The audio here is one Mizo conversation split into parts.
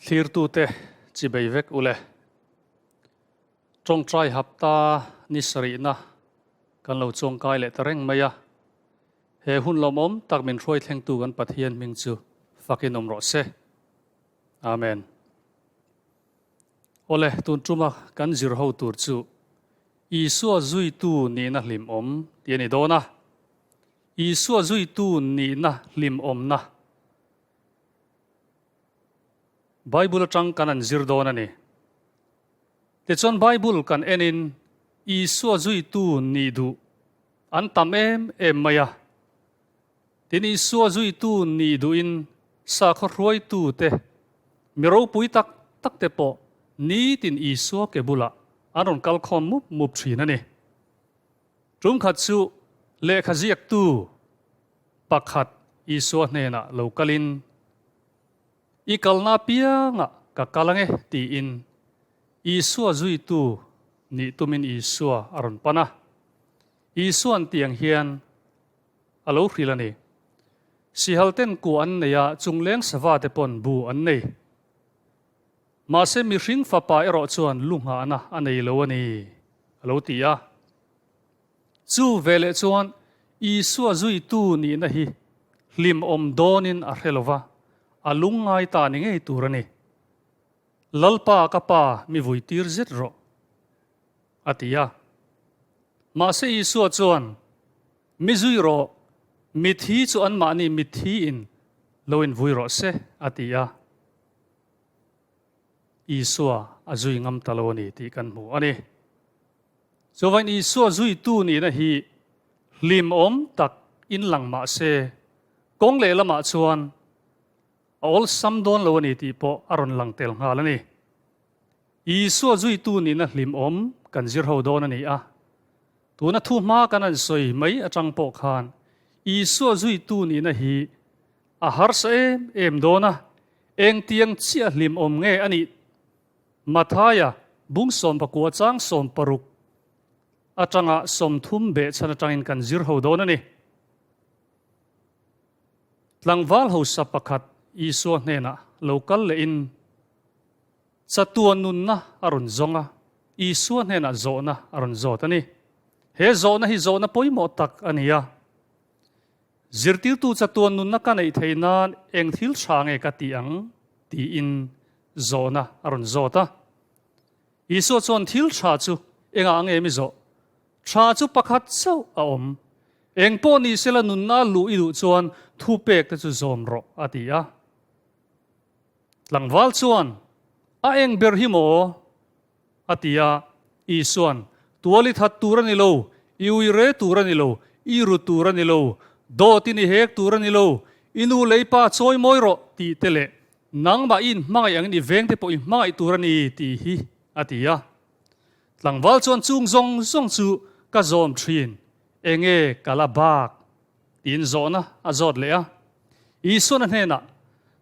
Thlirtute chibei vek ule. Tawngtai hapta ni sarihna kan lo chuangkai leh ta reng mai a. He hun lawmawm tak min hruai thlengtu kan Pathian hming chu fakin awm rawh se. Amen. Awle, tun tuma kan zir ho tur chu Isua zuitu nihna hlimawm tih a ni dawn a. Isua zuitu nihna hlimawmna Bible atang kan an zir dawn a ni. Tichuan Bible kan enin Isua zuitu nih duh an tam em em mai a. Tin Isua zuitu nih duhin sakhaw hruaitute, mi ropui tak takte pawh nitin Isua ke bulah an rawn kal khawm mup mup thin a ni. Tum khat chu lehkha ziaktu pakhat Isua hnenah lo kalin, I kalna apiangah ka kal ange tiin Isua zuitu nih tumin Isua a rawn pan a. Isua'n tiang hian a lo hrilh a ni. Sihal ten kua an nei a, chungleng sava te pawn bu an nei. Mahse mihring fapa erawh chuan lu nghahna a nei lo a ni, a lo ti a. Chu veleh chuan Isua zuitu nihna hi hlimawm dawnin a hre lo va, a lungngai ta ni ngei tur a ni. Lalpa ka pa mi vui tir zet rawh, a ti a. Mahse Isua chuan, Mi zui rawh, mithi chu anmahni mithiin lo invui rawh se, a ti a. Isua a zui ngam ta lo a ni tih kan hmu a ni. Chuvain Isua zuitu nihna hi hlimawm tak in lang mah se, kawng lehlamah chuan a awlsam dawn lo a ni tih pawh a rawn lang tel nghal a ni. Isua zuitu nihna hlimawm kan zir ho dawn a ni a. Tuna thu hma kan han sawi mai atang pawh khan Isua zuitu nihna hi a harsa em em dawn a, engtiang chiah hlimawm nge a nih Mathaia bung 19 chang 60 atanga 30 behchhan atangin kan zir ho dawn a ni. Tlangval hausa pakhat Isua hnenah lo kal lehin chatuan nunna a rawn zawng a, Isua hnenah zawhna a rawn zawt a ni. He zawhna hi zawhna pawimawh tak a ni a. Zirtirtu chatuan nunna ka neih theih nan eng thil tha nge ka tih ang? tiin zawhna a rawn zawt a. Isua chuan thil tha chu engah nge mi zawh? Tha chu pakhat chauh a awm. Eng pawh ni sela nunna luh i duh chuan thupek te chu zawm rawh a ti a. Tlangval chuan, A eng ber hi maw? A ti a, Isua'n, Tual i that tur a ni lo, i ui re tur a ni lo, i ru tur a ni lo, dawt in i hek tur a ni lo, i nu lei pa chawi mawi rawh, tih te leh nangmah i inhmangaih angin i vengte pawh i hmangaih tur a ni, tih hi, a ti a. Tlangval chuan chung zawng zawng chu ka zawm thin, enge ka la bak? tiin zawhna a zawt leh a. Isua'n a hnenah,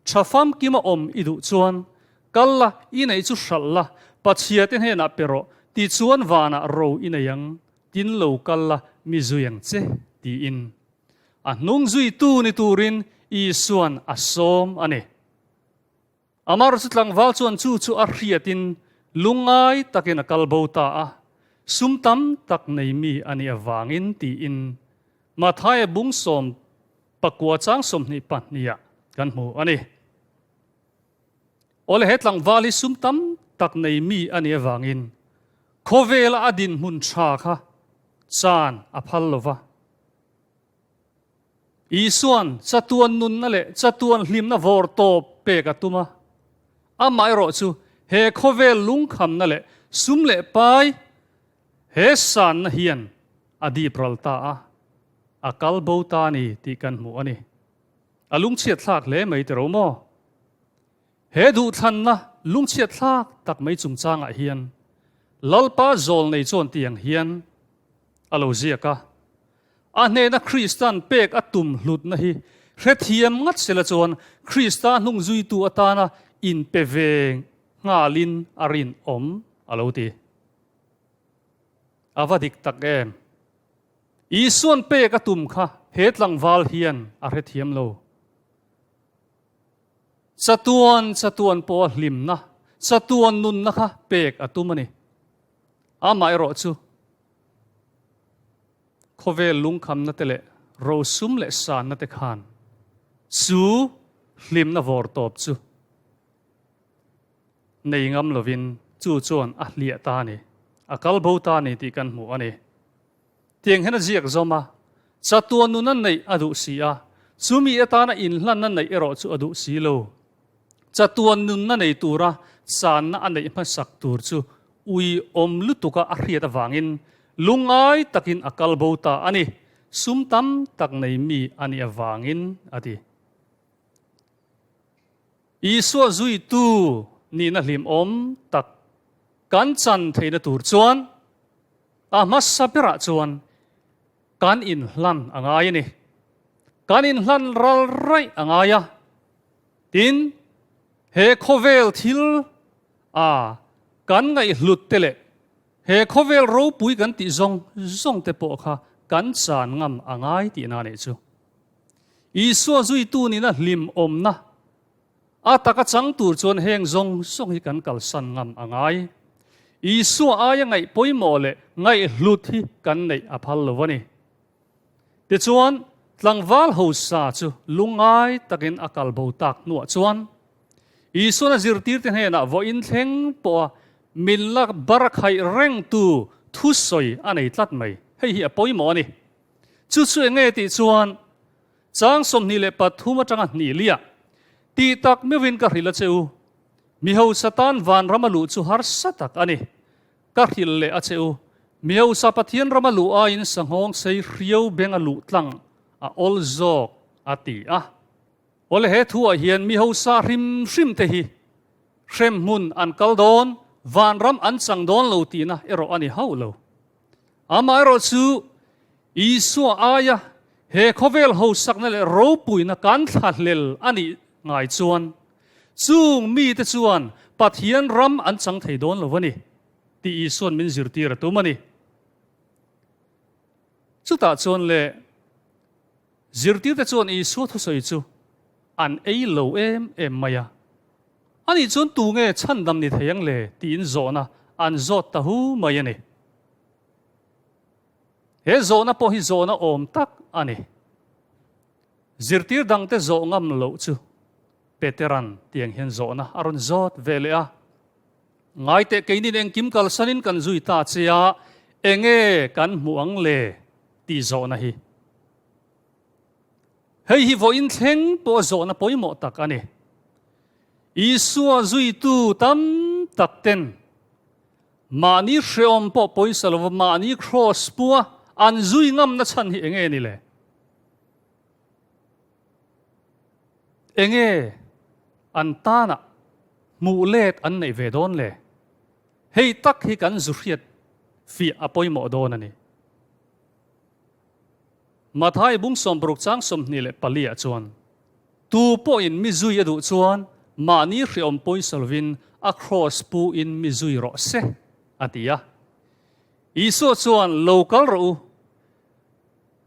Tha famkima awm i duh chuan, kal la, i neih chu hralh la, Pathiate hnenah pe rawh, tichuan vanah ro i nei ang, tin lo kal la, mi zui ang che, tiin. A hnung zuitu ni turin Isua'n a sawm a ni. Amar chu tlangval chuan chu chu a hriatin lungngai takin a kal bo ta a, sum tam tak nei mi a nih avangin tiin Mathaia bung 19 chang 22 ah kan hmu a ni. Awle he tlangval hi sum tam tak nei mi a nih avangin khawvela a dinhmun tha kha chan a phal lova. Isua'n chatuan nunna leh chatuan hlimna vawr tawp pek a tum a. Amaherawh chu he khawvel lungkhamna leh sum leh pai he sanna hian a dip ral ta a, a kal bo ta a ni tih kan hmu a ni. A lungchhiat thlak hle mai tiro maw? He duhthlanna lungchhiat thlak tak mai chungchangah hian Lalpa zawl nei chuan tiang hian a lo ziak a. A hnena Krista'n pek a tum hlutna hi hrethiam ngat sela chuan Krista hnungzuitu atana inpe ve nghalin a rinawm a lo ti. A va dik tak em! Isua'n pek a tum kha he tlangval hian a hrethiam lo. Chatuan chatuan pawha hlimna, chatuan nunna kha pek a tum a ni. Amaherawh chu khawvel lungkhamna te leh rosum leh sanna te khan chu hlimna vawr tawp chu nei ngam lovin chu chuan a hliah ta a ni, a kal bo ta a ni tih kan hmu a ni. Tiang hian a ziak zawm a, chatuan nuna neih a duh si a, chumi atana inhlanna neih erawh chu a duh si lo. Chatuan nunna nei tura channa a neih hmasak tur chu ui awm lutuka a hriat avangin lungngai takin a kal bo ta a ni, sum tam tak nei mi a nih avangin a ti. Isua zuitu nihna hlimawm tak kan chan theihna tur chuan A hmasa berah chuan kan inhlan a ngai a ni. Kan inhlan ral raih a ngai a. Tin, he khawvel thil a kan ngaihhlut te leh he khawvel ropui kan tih zawng zawng te pawh kha kan chan ngam a ngai tihna a nih chu. Isua zuitu nihna hlimawmna A taka chang tur chuan heng zawng zawng hi kan kalsan ngam a ngai. Isua aia ngaih pawimawh leh ngaihhlut hi kan neih a phal lo a ni. Tichuan, tlangval hosa chu lungngai takin a kal bo tak hnuah chuan Isuan a zirtirte hnenah vawiin thleng pawha min la bar khaih rengtu thusawi a nei tlat mai. Hei hi a pawimawh a ni. Chu chu eng nge tih chuan Chang 23 atanga hnih liah, Tih tak meuhin ka hrilh a che u, mi hausa tan vanram a luh chu harsa tak a ni. Ka hrilh leh a che u, mi hausa Pathian rama luh aiin sanghawng sei hriau beng a luh tlang a awl zawk, a ti a. Awle he thuah hian mi hausa hrim hrim te hi hremhmun an kal dawn, vanram an chang dawn lo tihna erawh a ni hauh lo. Amaherawhchu, Isua aia he khawvel hosakna leh ropuina kan thlahlel a nih ngai chuan, chung mite chuan Pathian ram an chang thei dawn lo a ni tih Isua'n min zirtir a tum a ni. Chutah chuan le zirtirte chuan Isua thusawi chu an ei lo em em mai a. Ani chuan tu nge chhandam ni thei ang le tiin zawhna an zawt ta hu mai a ni. He zawhna pawh hi zawhna awm tak a ni. Zirtir dangte zawh ngam loh chu Peteran tiang hian zawhna a rawn zawt ve leh a. Ngaiteh keinin engkim kalsanin kan zui ta che a, enge kan hmuh ang le tih zawhna hi. Hei hi vawiin thleng pawh zawhna pawimawh tak a ni. Isua zuitu tam tak ten Mahni hreawm pawh pawisa lova mahni kraws pua an zui ngamna chhan hi enge ni le? Enge an tana hmuh let an neih ve dawn le? Hei tak hi kan zu hriat fiah a pawimawh dawn a ni. Mathai bung 60 chang 24 ah chuan, Tu pawhin mi zui a duh chuan mahni hreawm pawisa lovin a kraws pu in mi zui rawh se, a ti a. Isua chuan, Lo kal rawh u,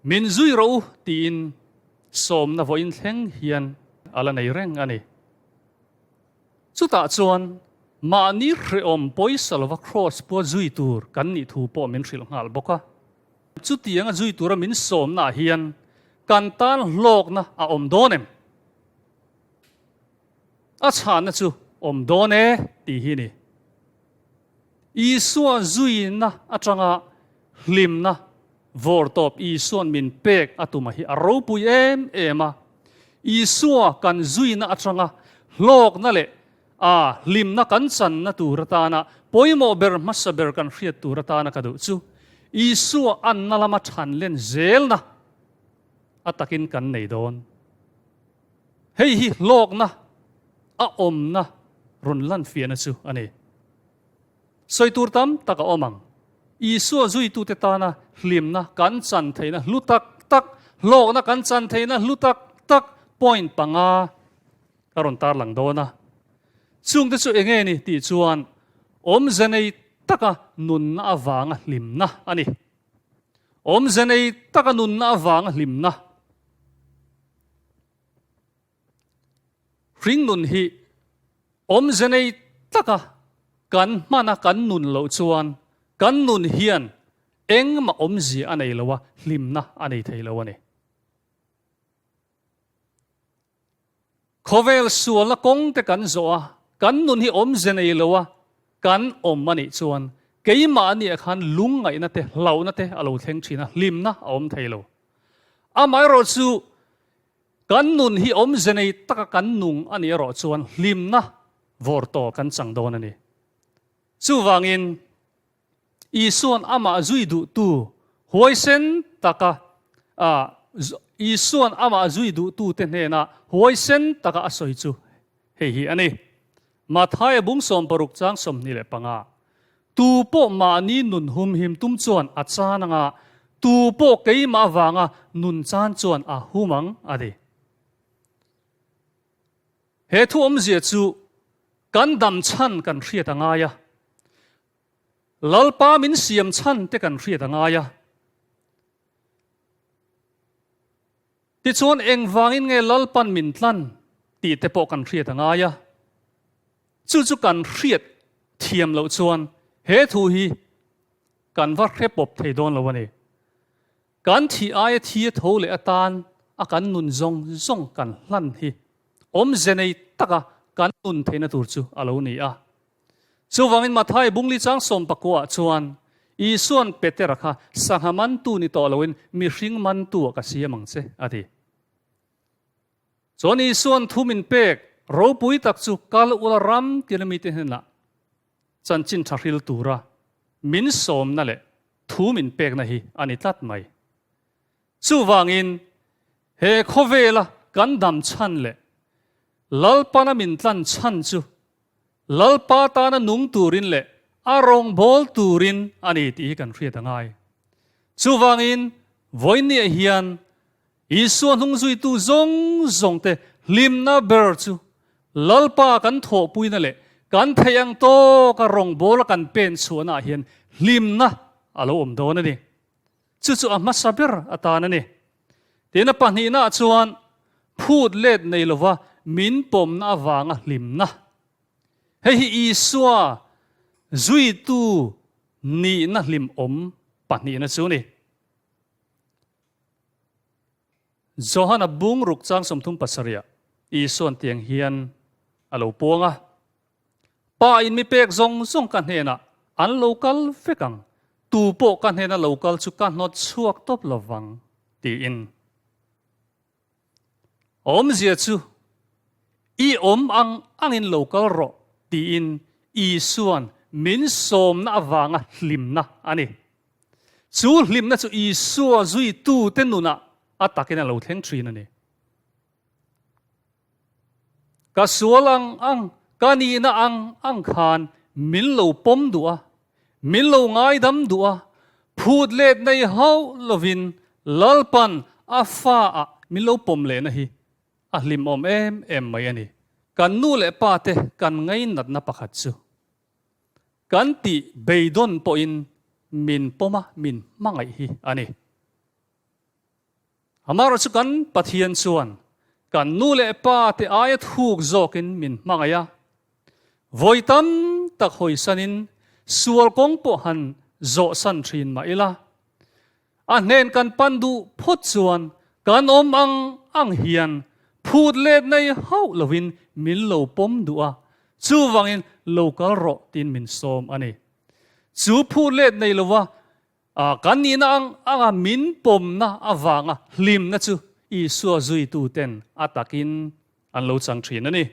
min zui rawh u, tiin sawmna vawiin thleng hian a la nei reng a ni. Chutah chuan mahni hreawm pawisa lova kraws pua zui tur kan nih thu pawh min hrilh nghal bawk a. Chutianga zui tura min sawmnaah hian kan tan hlawkna a awm dawn em? A chhanna chu awm dawn e tih hi ni. Isua zuina atanga hlimna vawrtawp Isua'n min pek a tuma hi a ropui em em a. Isua kan zuina atanga hlawkna leh A hlimna kan channa tur atana pawimawh ber hmasa ber kan hriat tur atana ka duh chu Isua anna lama than len zelna a takin kan nei dawn. Hei hi hlawkna a awmna rawn lan fiahna chu a ni. Sawi tur tam tak a awm ang. Isua zuitute tana hlimna kan chan theihna hlu tak tak, hlawkna kan chan theihna hlu tak tak point panga Ka rawn tarlang dawn a, chungte chu enge ni tih chuan awmze nei taka nunna avanga hlimna a ni. Awmze nei taka nunna avanga hlimna. Hringnun hi awmze nei taka kan hmana kan nun loh chuan kan nun hian engmah awmzia a nei lo a, hlimna a nei thei lo a ni. Khawvel sualna kawng te kan zawh a, kan nun hi awmze nei lo a kan awm a nih chuan keimahniah khan lungngaihna te, hlauhna te a lo thleng thin a, hlimna a awm thei lo. Amaherawhchu kan nun hi awmze nei taka kan nung a nih erawh chuan hlimna vawr tawh kan chang dawn a ni. Chuvangin Isua'n amah zui duhtu huaisen taka Isua'n amah zui duhtute hnenah huaisen taka a sawi chu hei hi a ni, Mathaia bung 60 chang 25, Tu pawh mahni nun humhim tum chuan a chan anga, tu pawh keimah avanga nun chan chuan a hum ang, a ti. He thu awmzia chu kan dam chhan kan hriat a ngai a. Lalpa min siam chhan te kan hriat a ngai a. Tichuan engvangin nge Lalpan min tlan tih te pawh kan hriat a ngai a. Chu chu kan hriat thiam loh chuan he thu hi kan va hre pawp thei dawn lo a ni. Kan thih aia thi a tho leh atan a kan nun zawng zawng kan hlan hi awmze nei taka kan nun theihna tur chu a lo ni a. Chuvangin Mathai bungli chang sawmpakua chuan Isua'n Petera kha sangha mantu ni tawh loin mihring mantu ah ka siam ang che a ti. Chuan Isua'n thu min pek ropui tak chu kal ula ram tina mite hnenah chanchin tha hril tura min sawmna leh thu min pekna hi a ni tlat mai. Chuvangin he khawvela kan dam chhan leh Lalpana min tlan chhan chu Lalpa tana nung turin leh a rawngbâwl turin a ni tih hi kan hriat a ngai. Chuvangin, vawiinniah hian Isua hnungzuitu zawng zawngte hlimna ber chu Lalpa kan thawhpuina leh kan theih ang tawka rawngbâwla kan pen chhuahnaah hian hlimna a lo awm dawn a ni. Chu chu a hmasa ber atan a ni. Tina pahnihnaah chuan phut let nei lova min pawmna avanga hlimna. Hei hi Isua zuitu nihna hlimawm pahnihna chu a ni. Johana bungruk chang 37ah Isua'n tiang hian a lo puang a, Pa in mi pek zawng zawng ka hnenah an lo kal vek ang, tu pawh ka hnena lo kal chu ka hnawt chhuak tawp lo vang, tiin. Awmzia chu, I awm ang angin lo kal rawh, tiin Isua'n min sawmna avanga hlimna a ni. Chu hlimna chu Isua zuitute nunah a takin a lo thleng thin a ni. Ka sual ang ang, ka nihna ang ang khan min lo pawm duh a, min lo ngaidam duh a, phut let nei hauh lovin Lalpan a fa ah min lo pawm lehna hi a hlimawm em em mai a ni. Kan nu leh pa te kan ngainatna pakhat chu kan tih beidawn pawhin min pawm a, min hmangaih hi a ni. Amaherawh chu kan Pathian chuan kan nu leh pa te aia thuk zawkin min hmangaih a, vawi tam tak hawisanin sual kawng pawh han zawhsan thin mah ila, a hnen kan pan duh phawt chuan kan awm ang ang hian phut let nei hauh lovin min lo pawm duh a, chuvangin lo kal rawh tiin min sawm a ni. Chu phut let nei lova Kan nihna ang anga min pawmna avanga hlimna chu Isua zuituten a takin an lo chang thin a ni.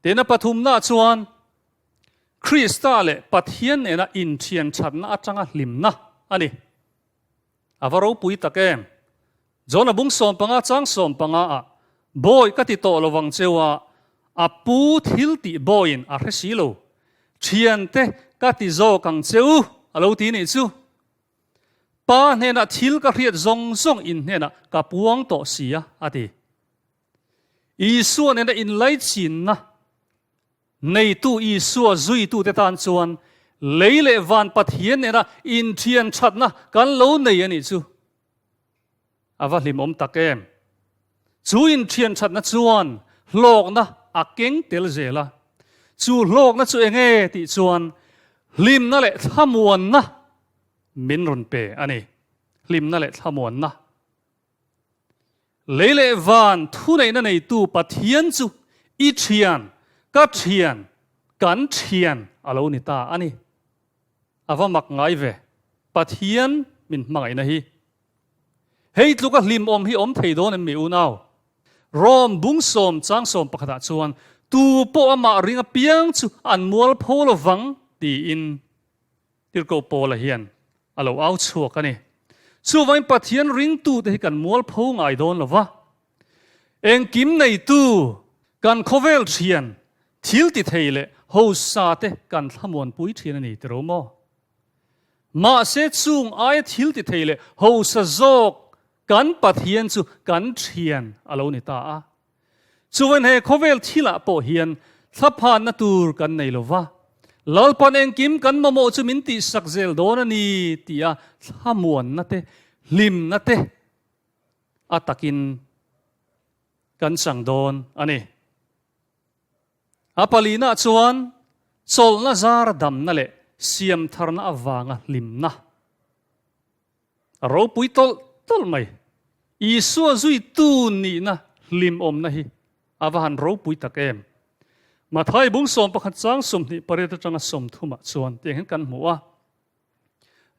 Tena pathumna chuan Krista leh Pathian nena inthian thatna atanga hlimna a ni. A va ropui tak em! Jona bung 15 chang 15 ah, Bawi ka ti tawh lo vang cheu a, a pu thil tih bawiin a hre si lo. Thiante ka ti zawk ang cheu, a lo ti nih chu. Pa hnenah thil ka hriat zawng zawng in hnenah ka puang tawh si a, a ti. Isua nena inlaichinna Neitu Isua zuitute tan chuan lei leh van Pathian nena inthian thatna kan lo nei a nih chu a va hlimawm tak em! Chu inthian thatna chuan hlawkna a keng tel zel a. Chu hlawkna chu enge tih chuan hlimna leh thlamuanna min rawn pe a ni. Hlimna leh thlamuanna. Lei leh van thuneihna neitu Pathian chu i thian, ka thian, kan thian a lo ni ta a ni. A va mak ngai ve, Pathian min hmangaihna hi. Hei tluka hlimawm hi awm thei dawn em mi unau? Rom bungsawm changsawm pakhatah chuan tu pawh amah ring apiang chu an mualpho lovang tiin Tirhkoh Paula hian a lo au chhuak a ni. Chuvangin Pathian ringtute hi kan mualpho ngai dawn lo va. Engkim neitu kan khawvel thian, thil ti thei leh hosa te kan thlamuanpui thin a ni ti ro maw? Mahse chung aia thil ti thei leh hosa zawk kan Pathian chu kan thian a lo ni ta a. Chuan he khawvel thilah pawh hian thlaphanna tur kan nei lo va, Lalpan engkim kan mamawh chu min tihsak zel dawn a ni tia thlamuanna te, hlimna te a takin kan chang dawn a ni. A palinah chuan chawlhna zar damna leh siamtharna avanga hlimna. A ropui tawlh tawlh mai. Isua zuitu nihna hlimawmna hi a va han ropui tak em! Mathai bung 11 chang 28 atanga 30 ah chuan tiang hian kan hmu a,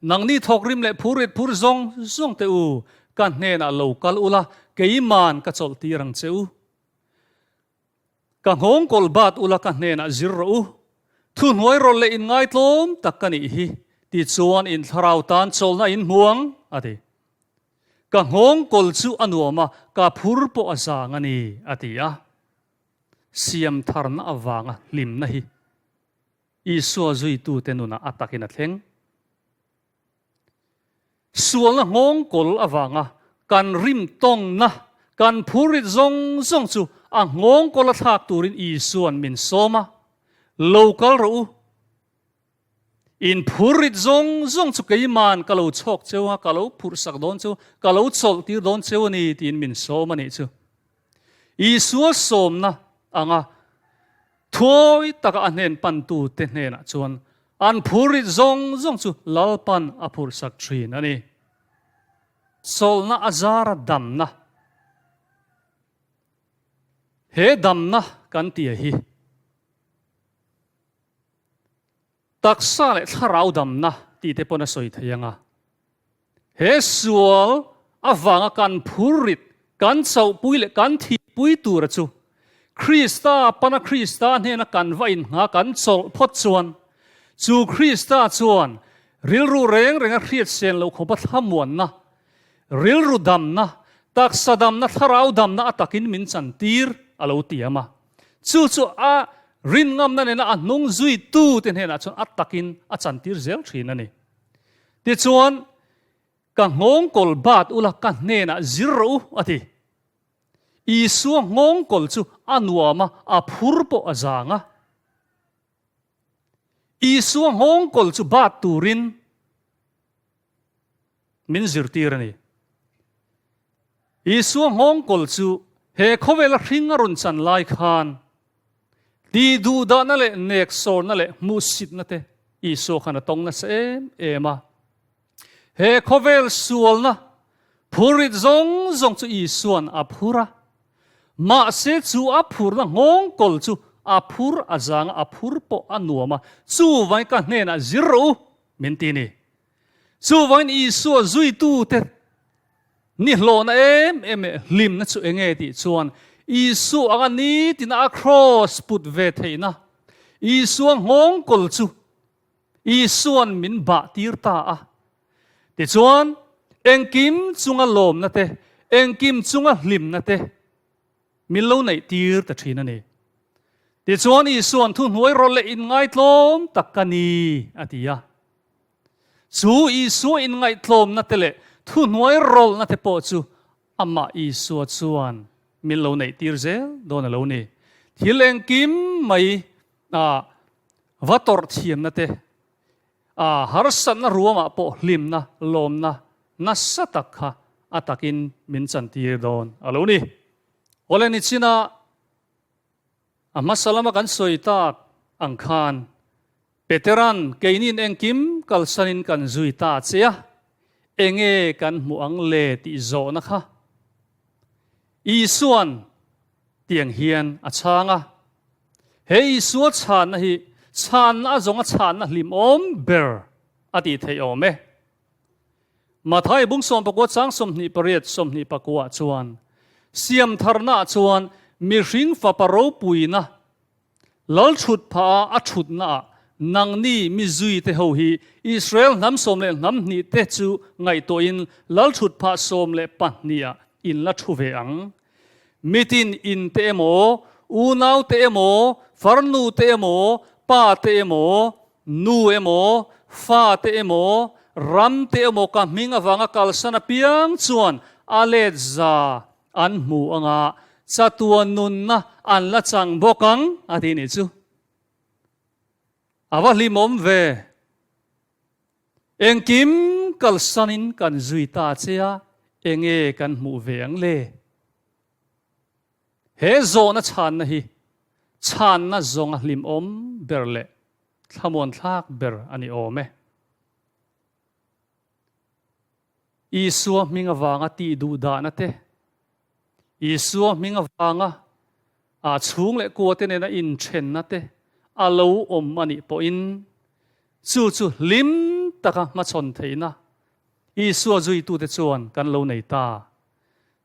Nangni thawkrim leh phur rit phur zawng zawng te u, ka hnenah lo kal ula, keiman ka chawlh tir ang che u. Ka nghawng kawl bat ula ka hnenah zir rawh u. Thuhnuai rawlh leh inngaitlawm tak ka nih hi, tichuan in thlarau tan chawlhna in hmu ang, a ti. Ka nghawng kawl chu a nuam a, ka phur pawh a zang a ni, a ti a. Siamtharna avanga hlimna hi Isua zuitute nunah a takin a thleng. Sualna nghawng kawl avanga kan rim tawngna, kan phurrit zawng zawng chu a nghawng kawl a thlak turin Isua'n min sawm a, Lo kal rawh u. In phurrit zawng zawng chu keima'n ka lo chhawk cheu a, ka lo phurhsak dawn cheu, ka lo chawlh tir dawn cheu a ni tiin min sawm a nih chu. Isua sawmna anga Thuawi taka a hnen pantute hnenah chuan an phurrit zawng zawng chu Lalpan a phurhsak thin a ni. Chawlhna a zara damna. He damna kan tia hi taksa leh thlarau damna tih te pawn a sawi thei ang a. He sual avanga kan phurrit, kan chauhpui leh kan thihpui tura chu Krista pana Krista hnena kan va inngha kan chawlh phawt chuan chu Krista chuan rilru reng renga hriatsen loh khawpa thlamuanna, rilru damna, taksa damna, thlarau damna a takin min chantir a lo tiam a. Chu chu a rinngamna nena a hnung zuitute hnenah chuan a takin a chantir zel thin a ni. Tichuan, Ka nghawngkawl bat ula ka hnenah zir rawh u, a ti. Isua nghawngkawl chu a nuam a, a phur pawh a zang a. Isua nghawngkawl chu bat turin min zirtir a ni. Isua nghawngkawl chu he khawvela hring a rawn chan lai khan Tih duhdahna leh neksawrna leh hmuhsitna te Isua khan a tawng nasa em em a. He khawvel sualna phurrit zawng zawng chu Isua'n a phur a. Mahse chu a phurna nghawngkawl chu a phur a zang a, a phur pawh a nuam a, chuvangin ka hnenah zir rawh u, min ti ni. Chuvangin Isua zuitute Ni hlawhna em em leh hlimna chu enge tih chuan Isua anga nitina a kraws put ve theihna Isua nghawngkawl chu Isua'n min bah tir ta a. Tichuan, engkim chunga lawmna te, engkim chunga hlimna te min lo neih tir ta thin a ni. Tichuan, Isua'n thuhnuai rawlh leh inngaitlawm tak ka ni, a ti a. Chu Isua inngaihtlawmna te leh thuhnuai rawlhna te pawh chu amah Isua chuan min lo neihtir zel dawn a lo ni. Thil engkim mai va tawrh thiamna te, harsatna ruamah pawh hlimna, lawmna nasa tak kha a takin min chantir dawn a lo ni. Awle nichinah. A hmasa lama kan sawi tak ang khan Petera'n keini'n engkim kalsanin kan zui ta che a, enge kan hmuh ang le tih zawhna kha Isua'n tiang hian a chhang a. He Isua chhanna hi chhanna a zawnga chhanna hlimawm ber a tih theih awm e. Mathai bung sawmpakua chang 28 29 chuan siamtharnaah chuan mihring fapa ropuina Lal thut phah a a thutnaah nangni mi zui te ho hi Israel hnam 12 te chu ngaihtuahin lal thut phah 12 ah in la thu ve ang. Mitin in te emaw, unau te emaw, farnu te emaw, pa te emaw, nu emaw, fa te emaw, ram te emaw ka hming avanga kalsan apiang chuan a let za An hmu anga chatuan nunna an la chang bawk ang a ti nih chu. A va hlimawm ve. Engkim kalsanin kan zui ta che a, enge kan hmuh ve ang le? He zawhna chhanna hi chhanna zawnga hlimawm ber leh thlamuanthlak ber a ni awm e. Isua hming avanga tih duh dahna te, Isua hming avanga a chhung leh kua te nena inthenna te a lo awm a nih pawhin chu chu hlim taka hmachhawn theihna Isua zuitute chuan kan lo nei ta.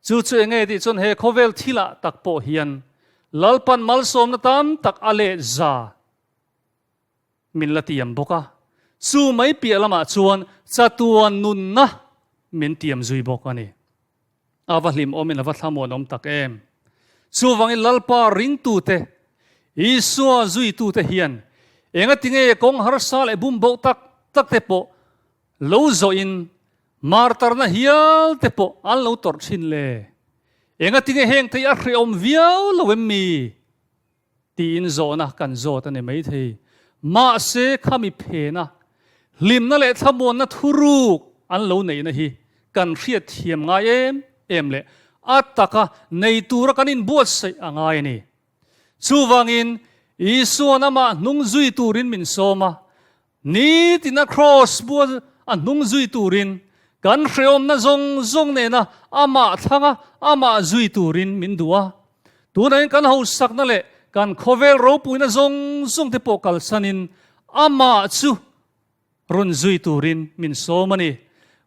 Chu chu enge tih chuan he khawvel thilah tak pawh hian Lalpan malsawmna tam tak a leh za Min la tiam bawk a, chu mai piah lamah chuan chatuan nunna min tiam zui bawk a ni. A va hlimawmin a va thlamuanawm tak em! Chuvangin Lalpa ringtute, Isua zuitute hian engatinge kawng harsa leh bumboh tak tak te pawh lo zawhin martarna hial te pawh an lo tawrh thin le? Engatinge hengte hi a hrehawm viau lo em mi? Tiin zawhna kan zawt a ni maithei. Mahse khami phena hlimna leh thlamuanna thuruk an lo neihna hi kan hriat thiam ngai em em leh a taka nei tura kan inbuatsaih a ngai a ni. Chuvangin Isua'n amah hnung zui turin min sawm a, nitina kraws bua a hnung zui turin kan hrehawmna zawng zawng nena amah thlanga amah zui turin min duh a. Tunahin kan hausakna leh kan khawvel ropuina zawng zawng te pawh kalsanin amah chu rawn zui turin min sawm a ni.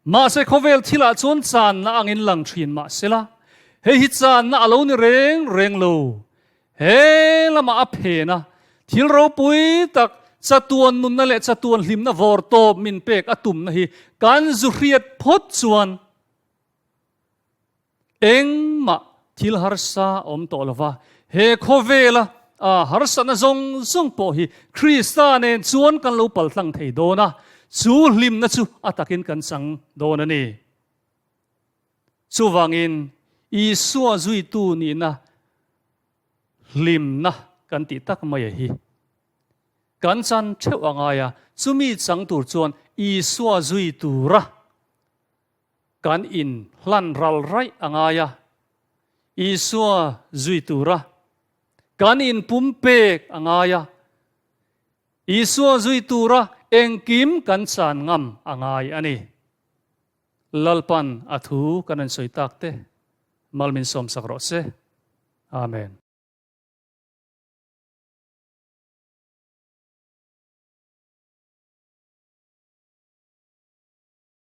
Mahse khawvel thilah chuan channa angin lang thin mah sela, hei hi channa a lo ni reng reng lo. He lamah a phen a, thil ropui tak chatuan nunna leh chatuan hlimna vawr tawp min pek a tumna hi kan zu hriat phawt chuan Engmah thil harsa awm tawh lo va, he khawvela harsatna zawng zawng pawh hi Krista nen chuan kan lo paltlang thei dawn a, chu hlimna chu a takin kan chang dawn a ni. Chuvangin Isua zuitu nihna hlimna kan tih tak mai a hi kan chan theuh a ngai a, chumi chang tur chuan Isua zui tura Kan in hlan ral raih a ngai a, Isua zui tura kan in pumpek a ngai a, Isua zui tura engkim kan chan ngam a ngai a ni. Lalpan a thu kan rawn sawi tak te mal min sawmsak rawh se. Amen.